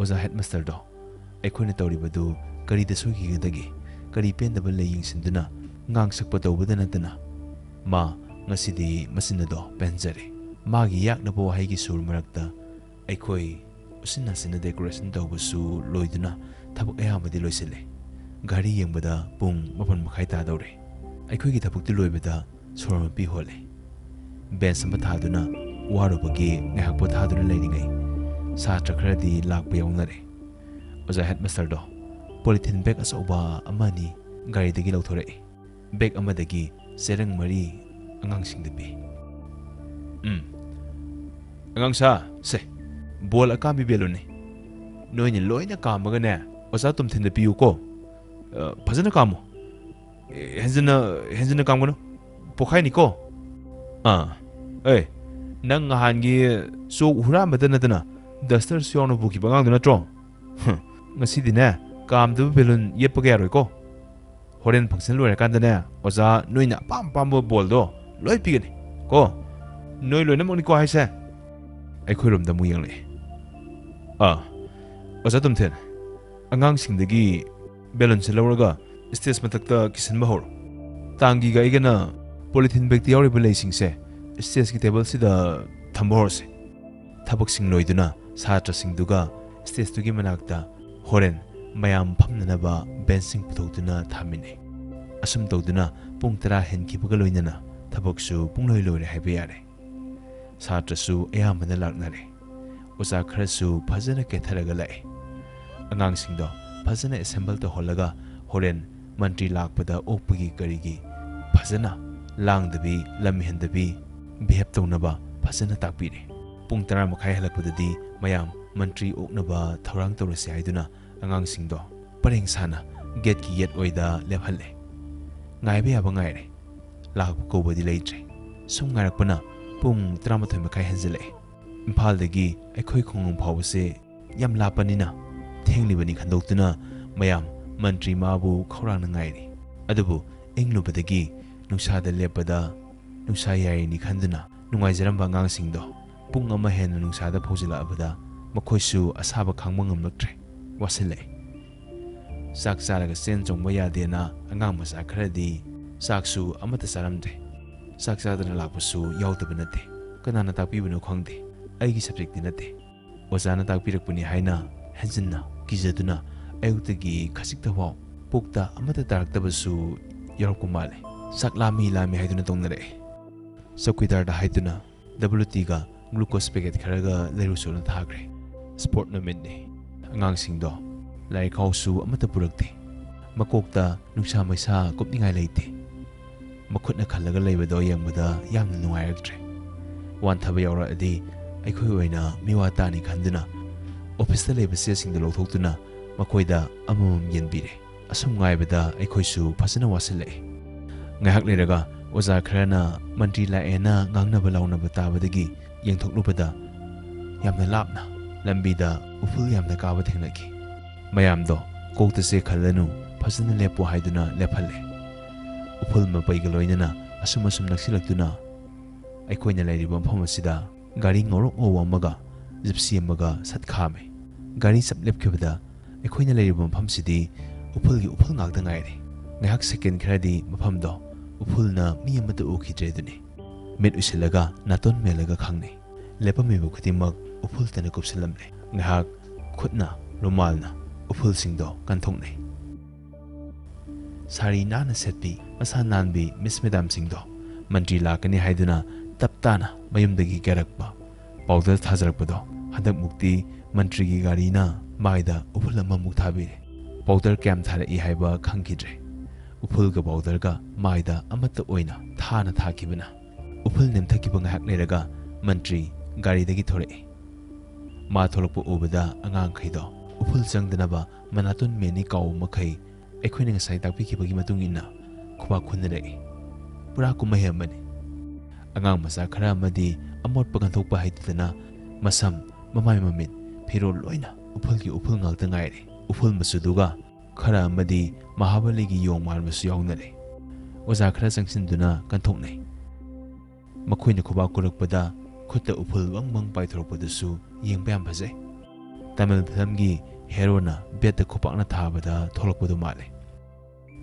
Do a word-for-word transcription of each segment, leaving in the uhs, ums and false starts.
ꯑꯣꯖꯥ ꯍꯦꯗꯃꯥꯁꯇꯔꯗꯣ ꯑꯩꯈꯣꯏꯅ ꯇꯧꯔꯤꯕꯗꯨ ꯀꯔꯤꯗ ꯁꯣꯏꯈꯤꯒꯗꯒꯦ? ꯀꯔꯤ ꯄꯦꯟꯗꯕ ꯂꯩ ꯌꯦꯡꯁꯤꯟꯗꯨꯅ ꯉꯥꯡꯁꯛꯄ ꯇꯧꯕꯗ ꯅꯠꯇꯅ ꯃꯥ ꯉꯁꯤꯗꯤ ꯃꯆꯤꯟ ꯑꯗꯣ ꯄꯦꯟꯖꯔꯦ꯫ ꯃꯥꯒꯤ ꯌꯥꯛꯅꯕ ꯋꯥꯍꯩꯒꯤ ꯁꯨꯔ ꯃꯔꯛꯇ ꯑꯩꯈꯣꯏ ꯎꯆꯤꯟ ꯅꯥꯆꯤꯟꯅ decoration ꯇꯧꯕꯁꯨ ꯂꯣꯏꯗꯨꯅ ꯊꯕꯛ ꯑꯌꯥꯝꯕꯗꯤ ꯂꯣꯏꯁꯤꯜꯂꯦ꯫ ꯘꯔꯤ ꯌꯦꯡꯕꯗ ꯄꯨꯡ ꯃꯥꯄꯟ ꯃꯈꯥꯏ ꯇꯥꯗꯧꯔꯦ꯫ ꯑꯩꯈꯣꯏꯒꯤ ꯊꯕꯛꯇꯤ ꯂꯣꯏꯕꯗ ꯁꯣꯔ ꯃꯄꯤ ꯍꯣꯜꯂꯦ꯫ Bench ꯑꯃ ꯊꯥꯗꯨꯅ ꯋꯥꯔꯨꯕꯒꯤ ꯉꯥꯏꯍꯥꯛ ꯄꯣꯊꯥꯗꯨꯅ ꯂꯩꯔꯤꯉꯩ ꯁꯥꯇ꯭ꯔ ꯈꯔꯗꯤ ꯂꯥꯛꯄ ꯌꯥꯎꯅꯔꯦ꯫ ꯑꯣꯖꯥ ꯍꯦꯗꯃꯥꯁꯇꯔꯗꯣ polythene bag ꯑꯆꯧꯕ ꯑꯃ ꯑꯅꯤ ꯒꯥꯔꯤꯗꯒꯤ ꯂꯧꯊꯣꯔꯛꯏ꯫ Bag ꯑꯃꯗꯒꯤ ꯆꯦꯔꯪ ꯃꯔꯤ ꯑꯉꯥꯡꯁꯤꯡꯗ ꯄꯤ꯫ "ꯎꯝ, ꯑꯉꯥꯡꯁꯥ, ꯁꯦ, ball ꯑꯀꯥꯝꯕꯤ balloonꯅꯤ꯫ ꯅꯣꯏꯅ ꯂꯣꯏꯅ ꯀꯥꯝꯃꯒꯅꯦ, ꯑꯣꯖꯥ ꯇꯣꯝꯊꯤꯟꯗ ꯄꯤꯌꯨꯀꯣ꯫ ꯑ, ꯐꯖꯅ ꯀꯥꯝꯃꯨ꯫ ꯑꯦ, ꯍꯦꯟꯖꯤꯟꯅ, ꯍꯦꯟꯖꯤꯟꯅ ꯀꯥꯝꯒꯅꯨ꯫ ꯄꯣꯛꯈꯥꯏꯅꯤꯀꯣ꯫ ꯑꯥ, ꯑꯦ, ꯅꯪ ꯅꯍꯥꯟꯒꯤ ꯆꯣꯛ ꯍꯨꯔꯥꯟꯕꯗ ꯅꯠꯇꯅ dusterꯁꯨ ꯌꯥꯎꯅ ꯄꯨꯈꯤꯕ ꯑꯉꯥꯡꯗꯨ ꯅꯠꯇ꯭ꯔꯣ? ꯍꯨꯝ, ꯉꯁꯤꯗꯤꯅꯦ, ꯀꯥꯝꯗꯕ balloon ꯌꯦꯠꯄꯒ ꯌꯥꯔꯣꯏꯀꯣ꯫ ꯍꯣꯔꯦꯟ function ꯂꯣꯏꯔꯀꯥꯟꯗꯅꯦ, ꯑꯣꯖꯥ ꯅꯣꯏꯅ ꯑꯄꯥꯝ ꯑꯄꯥꯝꯕ ballꯗꯣ ꯂꯣꯏ ꯄꯤꯒꯅꯤ ꯀꯣ꯫ ꯅꯣꯏ ꯂꯣꯏꯅꯃꯛꯅꯤꯀꯣ ꯍꯥꯏꯁꯦ?" ꯑꯩꯈꯣꯏꯔꯣꯝꯗ ꯑꯃꯨꯛ ꯌꯦꯡꯂꯛꯑꯦ꯫ "ꯑꯥ, ꯑꯣꯖꯥ ꯇꯣꯝꯊꯤꯟ, ꯑꯉꯥꯡꯁꯤꯡꯗꯒꯤ balloonꯁꯦ ꯂꯧꯔꯒ stage ꯃꯊꯛꯇ ꯀꯤꯁꯤꯟꯕ ꯍꯧꯔꯣ꯫ ꯇꯥꯡꯒꯤꯒ ꯑꯩꯒꯅ polythene bagꯇ ꯌꯥꯎꯔꯤꯕ ꯂꯩꯁꯤꯡꯁꯦ stageꯀꯤ tableꯁꯤꯗ ꯊꯝꯕ ꯍꯧꯔꯁꯦ꯫" ꯊꯕꯛꯁꯤꯡ ꯂꯣꯏꯗꯨꯅ ꯁꯥꯇ꯭ꯔꯁꯤꯡꯗꯨꯒ stageꯇꯨꯒꯤ ꯃꯅꯥꯛꯇ ꯍꯣꯔꯦꯟ ꯃꯌꯥꯝ ꯐꯝꯅꯅꯕ benchꯁꯤꯡ ꯄꯨꯊꯣꯛꯇꯨꯅ ꯊꯝꯃꯤꯅꯦ꯫ ꯑꯁꯨꯝ ꯇꯧꯗꯨꯅ ꯄꯨꯡ ꯇꯔꯥ ꯍꯦꯟꯈꯤꯕꯒ ꯂꯣꯏꯅꯅ ꯊꯕꯛꯁꯨ ꯄꯨꯡꯂꯣꯏ ꯂꯣꯏꯔꯦ ꯍꯥꯏꯕ ꯌꯥꯔꯦ꯫ ꯁꯥꯇ꯭ꯔꯁꯨ ꯑꯌꯥꯝꯕꯅ ꯂꯥꯛꯅꯔꯦ꯫ ꯑꯣꯖꯥ ꯈꯔꯁꯨ ꯐꯖꯅ ꯀꯦꯊꯔꯒ ꯂꯥꯛꯑꯦ꯫ ꯑꯉꯥꯡꯁꯤꯡꯗꯣ ꯐꯖꯅ assemble ꯇꯧꯍꯜꯂꯒ ꯍꯣꯔꯦꯟ ꯃꯟꯇ꯭ꯔꯤ ꯂꯥꯛꯄꯗ ꯑꯣꯛꯄꯒꯤ ꯀꯔꯤꯒꯤ ꯐꯖꯅ ꯂꯥꯡꯗꯕꯤ, ꯂꯝ ꯍꯦꯟꯗꯕꯤ behave ꯇꯧꯅꯕ ꯐꯖꯅ ꯇꯥꯛꯄꯤꯔꯦ꯫ ꯄꯨꯡ ꯇꯔꯥ ꯃꯈꯥꯏ ꯍꯜꯂꯛꯄꯗꯗꯤ ꯃꯌꯥꯝ ꯃꯟꯇ꯭ꯔꯤ ꯑꯣꯛꯅꯕ ꯊꯧꯔꯥꯡ ꯇꯧꯔꯁꯤ ꯍꯥꯏꯗꯨꯅ ꯑꯉꯥꯡꯁꯤꯡꯗꯣ ꯄꯔꯦꯡ ꯁꯥꯅ gateꯀꯤ ꯌꯦꯠ ꯑꯣꯏꯗ ꯂꯦꯞꯍꯜꯂꯦ꯫ ꯉꯥꯏꯕ ꯌꯥꯕ ꯉꯥꯏꯔꯦ꯫ ꯂꯥꯛꯄ ꯀꯧꯕꯗꯤ ꯂꯩꯇ꯭ꯔꯦ꯫ ꯁꯨꯝ ꯉꯥꯏꯔꯛꯄꯅ ꯄꯨꯡ ꯇꯔꯥꯃꯥꯊꯣꯏ ꯃꯈꯥꯏ ꯍꯦꯟꯖꯜꯂꯛꯑꯦ꯫ ꯏꯝꯐꯥꯜꯗꯒꯤ ꯑꯩꯈꯣꯏ ꯈꯨꯡꯒꯪ ꯐꯥꯎꯕꯁꯦ ꯌꯥꯝ ꯂꯥꯞꯄꯅꯤꯅ ꯊꯦꯡꯂꯤꯕꯅꯤ ꯈꯟꯗꯣꯛꯇꯨꯅ ꯃꯌꯥꯝ ꯃꯟꯇ꯭ꯔꯤ ꯃꯥꯕꯨ ꯈꯧꯔꯥꯡꯅ ꯉꯥꯏꯔꯤ꯫ ꯑꯗꯨꯕꯨ ꯏꯪꯂꯨꯕꯗꯒꯤ ꯅꯨꯡꯁꯥꯗ ꯂꯦꯞꯄꯗ ꯅꯨꯡꯁꯥ ꯌꯥꯏꯔꯤꯅꯤ ꯈꯟꯗꯨꯅ ꯅꯨꯡꯉꯥꯏꯖꯔꯝꯕ ꯑꯉꯥꯡꯁꯤꯡꯗꯣ ꯄꯨꯡ ꯑꯃ ꯍꯦꯟꯅ ꯅꯨꯡꯁꯥꯗ ꯐꯧꯖꯤꯜꯂꯛꯑꯕꯗ ꯃꯈꯣꯏꯁꯨ ꯑꯁꯥꯕ ꯈꯥꯡꯕ ꯉꯝꯂꯛꯇ꯭ꯔꯦ, ꯋꯥꯁꯤꯜꯂꯛꯑꯦ꯫ ꯆꯥꯛ ꯆꯥꯔꯒ ꯆꯦꯟ ꯆꯣꯡꯕ ꯌꯥꯗꯦꯅ ꯑꯉꯥꯡ ꯃꯆꯥ ꯈꯔꯗꯤ ꯆꯥꯛꯁꯨ ꯑꯃꯠꯇ ꯆꯥꯔꯝꯗ꯭ꯔꯦ꯫ ꯆꯥꯛ ꯆꯥꯗꯅ ꯂꯥꯛꯄꯁꯨ ꯌꯥꯎꯗꯕ ꯅꯠꯇꯦ꯫ ꯀꯅꯥꯅ ꯇꯥꯛꯄꯤꯕꯅꯣ ꯈꯪꯗꯦ, ꯑꯩꯒꯤ ꯁꯕꯖꯦꯛꯇꯤ ꯅꯠꯇꯦ꯫ ꯑꯣꯖꯥꯅ ꯇꯥꯛꯄꯤꯔꯛꯄꯅꯤ ꯍꯥꯏꯅ ꯍꯦꯟꯖꯤꯟꯅ ꯀꯤꯖꯗꯨꯅ ꯑꯌꯨꯛꯇꯒꯤ ꯈꯖꯤꯛꯇꯐꯥꯎ ꯄꯨꯛꯇ ꯑꯃꯠꯇ ꯇꯥꯔꯛꯇꯕꯁꯨ ꯌꯥꯎꯔꯛꯄ ꯃꯥꯜꯂꯦ꯫ ꯆꯥꯛ ꯂꯥꯝꯃꯤ ꯂꯥꯝꯃꯤ ꯍꯥꯏꯗꯨꯅ ꯇꯧꯅꯔꯛꯑꯦ꯫ ꯆꯧꯀꯤꯗꯥꯔꯗ ꯍꯥꯏꯗꯨꯅ ꯗꯕꯜꯌꯨ ꯇꯤꯒ ꯒ꯭ꯂꯨꯀꯣꯁ ꯄꯦꯀꯦꯠ ꯈꯔꯒ ꯂꯩꯔꯨꯆꯣꯅ ꯊꯥꯈ꯭ꯔꯦ꯫ ꯁ꯭ꯄꯣꯔꯠ ꯅꯨꯃꯤꯠꯅꯤ꯫ ꯑꯉꯥꯡꯁꯤꯡꯗꯣ ꯂꯥꯏꯔꯤꯛ ꯈꯥꯎꯁꯨ ꯑꯃꯠꯇ ꯄꯨꯔꯛꯇꯦ꯫ ꯃꯀꯣꯛꯇ ꯅꯨꯡꯁꯥ ꯃꯩꯁꯥ ꯀꯨꯞꯅꯤꯡꯉꯥꯏ ꯂꯩꯇꯦ꯫ ꯃꯈꯨꯠꯅ ꯈꯜꯂꯒ ꯂꯩꯕꯗꯣ ꯌꯦꯡꯕꯗ ꯌꯥꯝꯅ ꯅꯨꯡꯉꯥꯏꯔꯛꯇ꯭ꯔꯦ꯫ ꯋꯥꯟꯊꯕ ꯌꯥꯎꯔꯛꯑꯗꯤ ꯑꯩꯈꯣꯏ ꯑꯣꯏꯅ ꯃꯤꯋꯥ ꯇꯥꯅꯤ ꯈꯟꯗꯨꯅ ꯑꯣꯐꯤꯁꯇ ꯂꯩꯕ ꯆꯦꯁꯤꯡꯗꯣ ꯂꯧꯊꯣꯛꯇꯨꯅ ꯃꯈꯣꯏꯗ ꯑꯃꯃꯝ ꯌꯦꯟꯕꯤꯔꯦ꯫ ꯑꯁꯨꯝ ꯉꯥꯏꯕꯗ ꯑꯩꯈꯣꯏꯁꯨ ꯐꯖꯅ ꯋꯥꯁꯤꯜꯂꯛꯑꯦ꯫ ꯉꯥꯏꯍꯥꯛ ꯂꯩꯔꯒ ꯑꯣꯖꯥ ꯈꯔꯅ ꯃꯟꯇ꯭ꯔꯤ ꯂꯥꯛꯑꯦꯅ ꯉꯥꯡꯅꯕ ꯂꯥꯎꯅꯕ ꯇꯥꯕꯗꯒꯤ ꯌꯦꯡꯊꯣꯛꯂꯨꯕꯗ ꯌꯥꯝꯅ ꯂꯥꯞꯅ ꯂꯝꯕꯤꯗ ꯎꯐꯨꯜ ꯌꯥꯝꯅ ꯀꯥꯕ ꯊꯦꯡꯅꯈꯤ꯫ ꯃꯌꯥꯝꯗꯣ "ꯀꯣꯛꯇ ꯆꯦ ꯈꯜꯂꯅꯨ, ꯐꯖꯅ ꯂꯦꯞꯄꯨ" ꯍꯥꯏꯗꯨꯅ ꯂꯦꯞꯍꯜꯂꯦ꯫ ꯎꯐꯨꯜ ꯃꯄꯩꯒ ꯂꯣꯏꯅꯅ ꯑꯁꯨꯝ ꯑꯁꯨꯝ ꯅꯛꯁꯤꯜꯂꯛꯇꯨꯅ ꯑꯩꯈꯣꯏꯅ ꯂꯩꯔꯤꯕ ꯃꯐꯝ ꯑꯁꯤꯗ ꯒꯥꯔꯤ ꯉꯧꯔꯣꯛ ꯉꯧꯕ ꯑꯃꯒ ꯖꯤꯞꯁꯤ ꯑꯃꯒ ꯁꯠ ꯈꯥꯝꯃꯦ꯫ ꯒꯥꯔꯤ ꯆꯞ ꯂꯦꯞꯈꯤꯕꯗ ꯑꯩꯈꯣꯏꯅ ꯂꯩꯔꯤꯕ ꯃꯐꯝꯁꯤꯗꯤ ꯎꯐꯨꯜꯒꯤ ꯎꯐꯨꯜ ꯉꯥꯛꯇ ꯉꯥꯏꯔꯦ꯫ ꯉꯥꯏꯍꯥꯛ ꯁꯦꯀꯦꯟ ꯈꯔꯗꯤ ꯃꯐꯝꯗꯣ ꯎꯐꯨꯜꯅ ꯃꯤ ꯑꯃꯠꯇ ꯎꯈꯤꯗ꯭ꯔꯦ ꯑꯗꯨꯅꯤ꯫ ꯃꯤꯠ ꯎꯏꯁꯤꯜꯂꯒ ꯅꯥꯇꯣꯟ ꯃꯦꯜꯂꯒ ꯈꯪꯅꯩ꯫ ꯂꯦꯞꯄꯝꯃꯤꯕ ꯈꯨꯗꯤꯡꯃꯛ ꯎꯐꯨꯜꯇꯅ ꯀꯨꯞꯁꯤꯜꯂꯝꯂꯦ꯫ ꯉꯥꯏꯍꯥꯛ ꯈꯨꯠꯅ ꯔꯨꯃꯥꯜꯅ ꯎꯐꯨꯜꯁꯤꯡꯗꯣ ꯀꯟꯊꯣꯛꯅꯩ꯫ ꯁꯥꯔꯤ ꯅꯥꯟꯅ ꯁꯦꯠꯄꯤ, ꯃꯁꯥ ꯅꯥꯟꯕꯤ ꯃꯤꯁ ꯃꯦꯗꯥꯝꯁꯤꯡꯗꯣ ꯃꯟꯇ꯭ꯔꯤ ꯂꯥꯛꯀꯅꯤ ꯍꯥꯏꯗꯨꯅ ꯇꯞ ꯇꯥꯅ ꯃꯌꯨꯝꯗꯒꯤ ꯀꯦꯔꯛꯄ ꯄꯥꯎꯗꯔ ꯊꯥꯖꯔꯛꯄꯗꯣ ꯍꯟꯗꯛꯃꯨꯛꯇꯤ ꯃꯟꯇ꯭ꯔꯤꯒꯤ ꯒꯥꯔꯤꯅ ꯃꯥꯏꯗ ꯎꯐꯨꯜ ꯑꯃꯃꯨꯛ ꯊꯥꯕꯤꯔꯦ꯫ ꯄꯥꯎꯗꯔ ꯀꯌꯥꯝ ꯊꯥꯔꯛꯏ ꯍꯥꯏꯕ ꯈꯪꯈꯤꯗ꯭ꯔꯦ꯫ ꯎꯐꯨꯜꯒ ꯄꯥꯎꯗꯔꯒ ꯃꯥꯏꯗ ꯑꯃꯠꯇ ꯑꯣꯏꯅ ꯊꯥꯅ ꯊꯥꯈꯤꯕꯅ꯫ ꯎꯐꯨꯜ ꯅꯦꯝꯊꯈꯤꯕ ꯉꯥꯏꯍꯥꯛ ꯂꯩꯔꯒ ꯃꯟꯇ꯭ꯔꯤ ꯒꯥꯔꯤꯗꯒꯤ ꯊꯣꯔꯛꯏ꯫ ꯃꯥ ꯊꯣꯛꯂꯛꯄ ꯎꯕꯗ ꯑꯉꯥꯡꯈꯩꯗꯣ ꯎꯐꯨꯜ ꯆꯪꯗꯅꯕ ꯃꯅꯥꯇꯣꯟ ꯃꯦꯅꯤ ꯀꯥꯎꯕ ꯃꯈꯩ ꯑꯩꯈꯣꯏꯅ ꯉꯁꯥꯏ ꯇꯥꯛꯄꯤꯈꯤꯕꯒꯤ ꯃꯇꯨꯡ ꯏꯟꯅ ꯈꯨꯕꯥꯛ ꯈꯨꯟꯅꯔꯛꯏ꯫ ꯄꯨꯔꯥ ꯀꯨꯝꯍꯩ ꯑꯃꯅꯤ꯫ ꯑꯉꯥꯡ ꯃꯆꯥ ꯈꯔ ꯑꯃꯗꯤ ꯑꯃꯣꯠꯄ ꯀꯟꯊꯣꯛꯄ ꯍꯩꯇꯗꯅ ꯃꯁꯝ, ꯃꯃꯥꯏ ꯃꯃꯤꯠ, ꯐꯤꯔꯣꯜ ꯂꯣꯏꯅ ꯎꯐꯨꯜꯒꯤ ꯎꯐꯨꯜ ꯉꯥꯛꯇ ꯉꯥꯏꯔꯦ꯫ ꯎꯐꯨꯜ ꯃꯆꯨꯗꯨꯒ ꯈꯔ ꯑꯃꯗꯤ ꯃꯍꯥꯕꯂꯤꯒꯤ ꯌꯣꯡ ꯃꯥꯟꯕꯁꯨ ꯌꯥꯎꯅꯔꯦ꯫ ꯑꯣꯖꯥ ꯈꯔ ꯆꯪꯁꯤꯟꯗꯨꯅ ꯀꯟꯊꯣꯛꯅꯩ꯫ ꯃꯈꯣꯏꯅ ꯈꯨꯕꯥꯛ ꯈꯨꯔꯛꯄꯗ ꯈꯨꯠꯇ ꯎꯐꯨꯜ ꯕꯪ ꯕꯪ ꯄꯥꯏꯊꯣꯔꯛꯄꯗꯨꯁꯨ ꯌꯦꯡꯕ ꯌꯥꯝ ꯐꯖꯩ꯫ ꯇꯥꯃꯤꯜ ꯐꯤꯂꯝꯒꯤ ꯍꯦꯔꯣꯅ ꯕꯦꯠꯇ ꯈꯨꯄꯥꯛꯅ ꯊꯥꯕꯗ ꯊꯣꯛꯂꯛꯄꯗꯨ ꯃꯥꯜꯂꯦ꯫